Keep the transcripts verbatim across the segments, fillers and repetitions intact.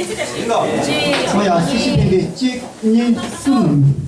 ཁོ་ཡང་སྲིད་ཞི་འཕེན་པའི་གཅིག་གཉིས་གསུམ།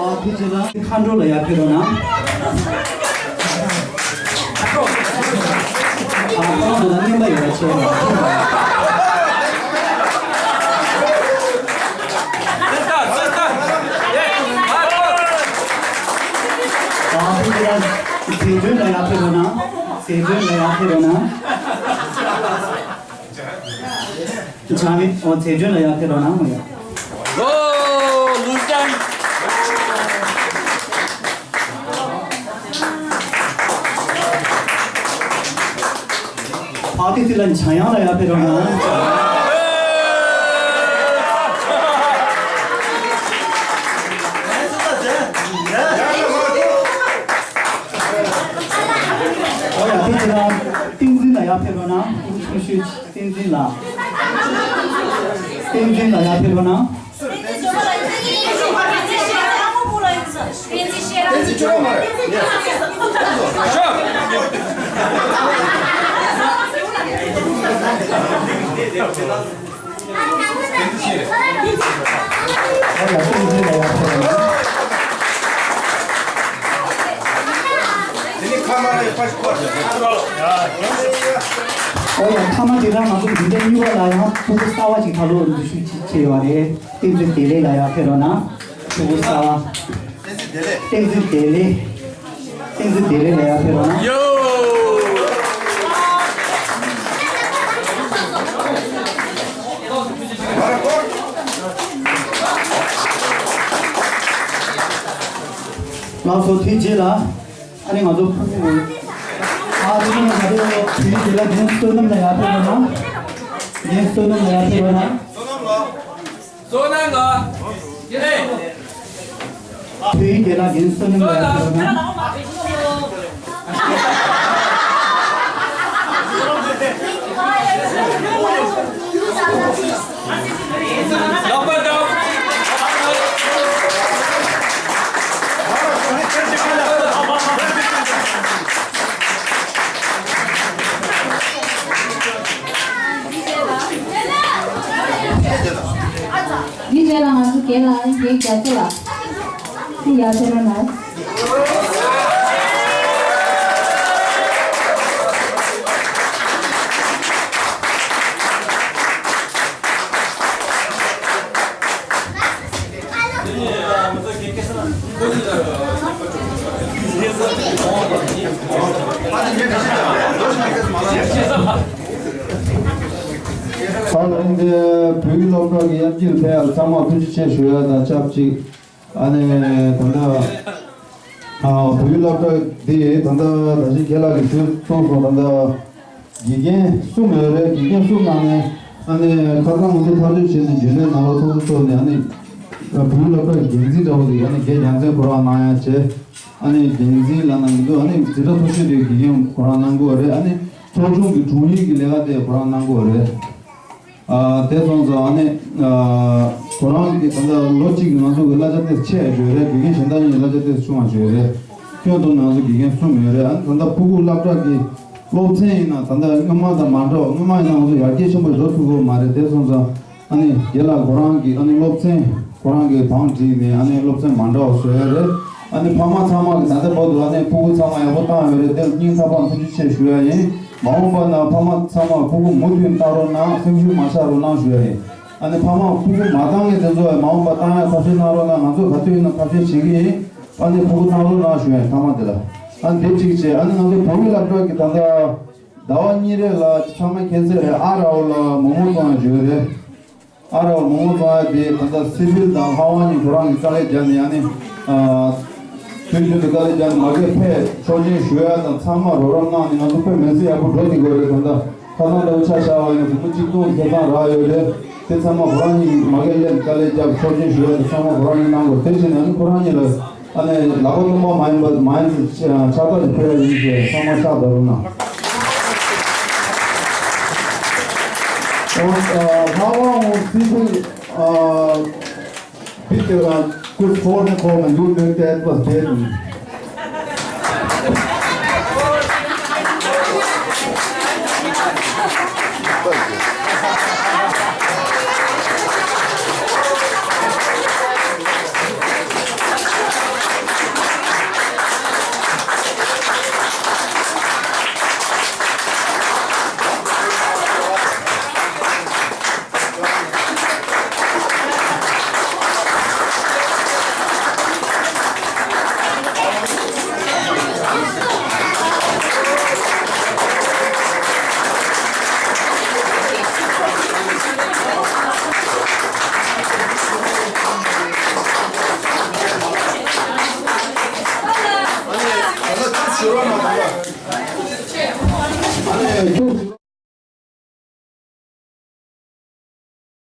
ཨ་ཐུགས་རྗེ་ཆེ། མཁའ་འགྲོ་ལ་ཡར་ཕེབས་རོགས་གནང་། ཨ་ཁོང་ཚོ་ལ་རྔན་པ་ཡོད་པ་བྱས་ལ། ཨ་ཁོང་ཚོ་ལ་ཟས་གྲོན་ལ་ཡར་ཕེབས་རོགས་གནང་། ཟས་གྲོན་ལ་ཡར་ཕེབས་རོགས་གནང་། བྱང་མི་ཨོ་ཚེ་བརྗོད་ལ་ཡར་ཕེབས་རོགས་གནང་མོ་ཡ། ལོ་ལུས་ཀྱང་། ཕ་ཏི་ཏི་ལ་བྱང་ཡང་ལ་ཡར་ཕེབས་རོགས་གནང་། ཨོ་ཡ་ཏི་ཏི་ལ་ཏིང་འཛིན་ལ་ཡར་ཕེབས་རོགས་གནང་། ཏིང་ཆུང་ཤོས། བསྟན་འཛིན་ལགས། བསྟན་འཛིན་ལགས་ཡར་ཕེབས་རོགས་གནང་། ཨོ་ཡ་བསྟན་འཛིན་ལགས་ཡར་ཕེབས་རོགས་གནང་། དེ་ནི་ཁ་མ་ར་ཡི་པ་ཞིག་པར་ཞིག་ཨོ་ཡ་ཁ་མ་དེ་རང་ང་ཚོ་འཛིན་གྲྭ་གཉིས་པ་ལ་ཡང་ཕྲུ་གུ་གསར་བ་ཞིག་ད་ལོ་འཛུལ་ཞུགས་བྱས་ཡོད་རེད། བསྟན་འཛིན་བདེ་ལེགས་ལ་ཡར་ཕེབས་རོགས་གནང་། ཕྲུ་གུ་གསར་བ། བསྟན་འཛིན་བདེ་ལེགས། བསྟན་འཛིན་བདེ་ལེགས་ལ་ཡར་ཕེབས་རོགས་གནང་། ཡོ། ལགས་སོ་ཐུགས་རྗེ་ཆེ་ལ། ཨ་ནི་ང་ཚོ་ཕྲུ་གུ། ཨ་ནི་ང་ཚོ་བུ་ཡིག་དེ་ལ་རྒན་བསོད་ནམས་ལ་ཡར་ཕེབས་རོགས་གནང་། རྒན་བསོད་ནམས་ལ་ཡར་ཕེབས་རོགས་གནང་། བསོད་ནམས་ལགས། ཨེ། བུ་ཡིག་དེ་ལ་རྒན་བསོད་ནམས་ལ་ཡར་ཕེབས་རོགས་གནང་། ལག་པ་བརྡབ། འདི་རྗེས་ལ་ང་ཚོ་རྒན་ལགས་རྒན་རྒྱ་མཚོ་ལགས་འདི་ཡར་ཕེབས་རོགས་གནང་། ད་རིང་འདི་བོད་ཀྱི་སློབ་གྲྭ་གི་དབྱར་སྐྱིད་ཕེབས་ཚང་མ་ཐུགས་རྗེ་ཆེ་ཞུ་ཡ་དང་ཆབས་ཅིག་ཨ་ནི་ད་ལྟ། ཨ། བོད་ཡིག་སློབ་གྲྭ་འདི་ད་ལྟ་ད་ཅི་ཁྱེད་ལགས་ཀྱིས་ཞུས་གསུངས་སོང་། ད་ལྟ་དགེ་རྒན་གསུམ་ཡོད་རེད། དགེ་རྒན་གསུམ་ནང་ནས་ཨ་ནི་ཁ་སང་ང་ཚོ་ཐག་གཅོད་བྱས་ནས་རྒྱུན་ལས་ནང་ལོགས་ཚོགས་གཙོ་ཚོགས་ནས་ཨ་ནི་བོད་ཡིག་སློབ་གྲྭ་གི་འགན་འཛིན་འདྲ་བོ་ཞིག་ཨ་ནི་རྒན་རྒྱལ་མཚན་ཁོ་རང་གནང་ཡ་བྱས། ཨ་ནི་འགན་འཛིན་ལབ་ན་མི་འདུག་ཨ་ནི་འཛིན་གྲྭ་མཐོ་ཤོས་དེ་དགེ་རྒན་ཁོ་རང་གནང་གི་ཡོད་རེད། ཨ་ནི་ཚོགས་ཆུང་གི་དྲུང་ཡིག་གི་ལས་ཀ་དེ་ཁོ་རང་གནང་གི་ཡོད་རེད། ཨ་དེ་སོང་ཙང་ཨ་ནི་ཨ་ཁོ་རང་གི་ད་ལྟ་ལོ་གཅིག་གི་ང་ཚོ་གི་གླ་ཆ་དེ་ཆེ་ཡ་ཡོད་རེད། དགེ་རྒན་གཞན་དག་གཉིས་གླ་ཆ་དེ་ཆུང་བ་ཡོད་རེད། ཁྱོན་བསྡོམས་ང་ཚོ་དགེ་རྒན་གསུམ་ཡོད་རེད། ཨ་ནི་ད་ལྟ་ཕྲུ་གུ་སློབ་གྲྭ་གི་སློབ་ཚན་ཡིན་ན་ད་ལྟ་སྔོན་མ་དང་མ་འདྲ་བ། སྔོན་མ་ཡིན་ན་ང་ཚོ་ཡར་རྒྱས་ཆེན་པོ་འགྲོ་ཐུབ་ཀྱི་ཡོད་མ་རེད། དེ་སོང་ཙང་ཨ་ནི་རྒན་ལགས་ཁོ་རང་གིས་ཨ་ནི་སློབ་ཚན་ཁོ་རང་གིས་བང་བསྒྲིགས་ནས་ཨ་ནི་སློབ་ཚན་མ་འདྲ་བ་བཟོ་ཡ་རེད། ཨ་ནི་ཕ་མ་ཚང་མ་གིས་ད་ལྟ་བར་དུ་ཨ་ནི་ཕྲུ་གུ་ཚང་མ་ཡག་པོ་བཏང་ཡོད་རེད། དེ་སྙིང་ཐག་པ་ནས་ཐུགས་རྗེ་ཆེ་ཞུ་ཡ་ཡིན། མ་འོངས་པ་ན་ཕ་མ་ཚང་མ་ཕྲུ་གུ་མུ་མཐུད་བཏང་རོགས་གནང་། སེམས་ཤུགས་མ་ཆག་རོགས་གནང་ཞུ་ཡ་ཡིན། ཨ་ནི་ཕ་མ་ཕྲུ་གུ་མ་བཏང་མཁན་དེ་ཚོ་མ་འོངས་པ་བཏང་ཡ་ཐབས་ཤེས་གནང་རོགས་གནང་། ང་ཚོ་ག་དུས་ཡིན་ན་ཐབས་ཤེས་བྱེད་ཀྱི་ཡིན། ཨ་ནི་ཕྲུ་གུ་བཏང་རོགས་གནང་ཞུ་ཡ་ཡིན། ཕ་མ་དེ་ལ། ཨ་ནི་དེ་གཅིག་བྱས། ཨ་ནི་ང་ཚོ་བོད་མི་སློབ་གྲྭ་གི་ད་ལྟ་ཟླ་བ་གཉིས་རེ་ལ་ཚང་མ་མཁྱེན་གསལ་རེད། ཨ་ར་བ་ལ་མོག་མོག་བཙོང་ཡ་ཡོད་རེད། ཨ་ར་བ་མོག་མོག་བཙོང་ཡ་དེ་ད་ལྟ་སི་ཕིལ་དང་ལྷ་དབང་གཉིས་ཁོ་རང་གིས་དཀའ་ལས་བརྒྱབ་ནས། ཨ་ནི་ཨ་དུས་རྒྱུན་དུ་དཀའ་ལས་བརྒྱབ་ནས་མ་གི་ཕར་ཕྱོགས་སྒྲིག་ཞུ་ཡ་དང་ཚང་མ་རོགས་རམ་གནང་ནས་ང་ཚོ་ཕར་མི་ཚེ་ཡག་པོ་འགྲོ་བསྡད་ཀྱི་ཡོད་རེད། ད་ལྟ་ཁ་སང་ལྟ་བུ་ཆ་བཞག་པ་ཡིན་ན་བུ་མོ་གཅིག་སྟོང་བརྒྱད་ཐམ་རག་ཡོད་རེད། དེ་ཚང་མ་ཁོ་རང་གཉིས་མ་གི་སླེབས་དཀའ་ལས་བརྒྱབ་ཕྱོགས་སྒྲིག་ཞུ་ཡ་དེ་ཚང་མ་ཁོ་རང་གཉིས་གནང་དགོས། དེ་བཞིན་ཨ་ནི་ཁོ་རང་གཉིས་ལ་ཨ་ནི་ལག་པ་སྟོང་པ་མ་ཡིན་པ་མ་ཡིན་ཙང་ཕྱག་རྟགས་ཅིག་ཕུལ་ཡ་ཡིན་ཞེས་ཚང་མ་ཕྱག་རྡོག་རོགས་གནང་། ཨོ། ཨ་ལྷ་དབང་སྲིན་པོ། ཨ་Bitte, kurz vorne kommen, Jürgen möchte etwas beten.